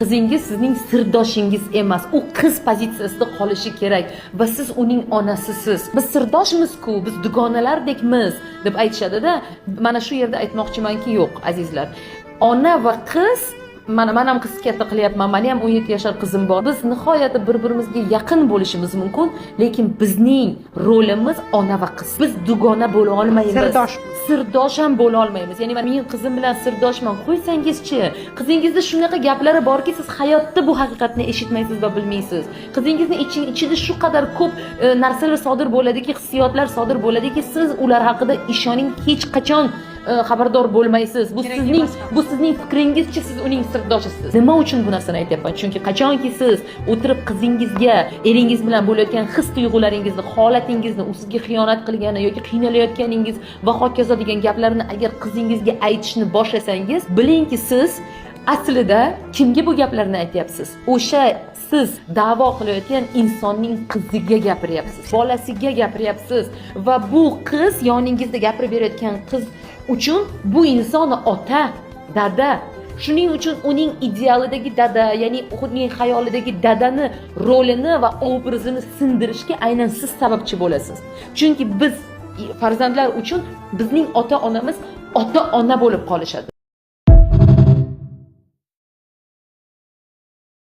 Qizingiz sizning sirdoshingiz emas, u qiz pozitsiyasida qolishi kerak va siz uning onasisiz. "Biz sirdoshmiz-ku, biz dugonalardekmiz", deb aytishadi-da. Mana shu yerda aytmoqchimanki, yo'q, azizlar. Ona va qiz, mana man ham qiz katta qilyapman, mani ham 17 yashar qizim bor. Biz nihoyatda bir birimizga yaqin bo'lishimiz mumkin, lekin bizning rolimiz ona va qiz. Biz dugona bo'la olmaymiz. Sirdosh. Sirdosh ham bo'la olmaymiz. Ya'ni men qizim bilan sirdoshman, qo'ysangizchi. Qizingizda shunaqa gaplari borki, siz hayotda bu haqiqatni eshitmaysiz va bilmaysiz. Qizingizni ichida shu qadar ko'p narsalar sodir bo'ladiki, hissiyotlar sodir bo'ladiki, siz ular haqida, ishoning, hech qachon xabardor bo'lmaysiz. Bu Kerak sizning emas ham. Bu sizning fikringizcha siz uning sirdoshisiz. Nima uchun bu narsani aytyapman? Chunki qachonki siz o'tirib qizingizga eringiz bilan bo'layotgan his tuyg'ularingizni, holatingizni, u sizga xiyonat qilgani yoki qiynalayotganingiz va hokazo degan gaplarni agar qizingizga aytishni boshlasangiz, bilingki, siz aslida kimga bu gaplarni aytyapsiz? O'sha siz da'vo qilayotgan insonning qiziga gapiryapsiz, bolasiga gapiryapsiz va bu qiz, yoningizda gapirib berayotgan qiz uchun bu inson ota, dada. Shuning uchun uning idealidagi dada, ya'ni uning xayolidagi dadani rolini va obrazini sindirishga aynan siz sababchi bo'lasiz. Chunki biz, farzandlar uchun bizning ota onamiz ota ona bo'lib qolishadi.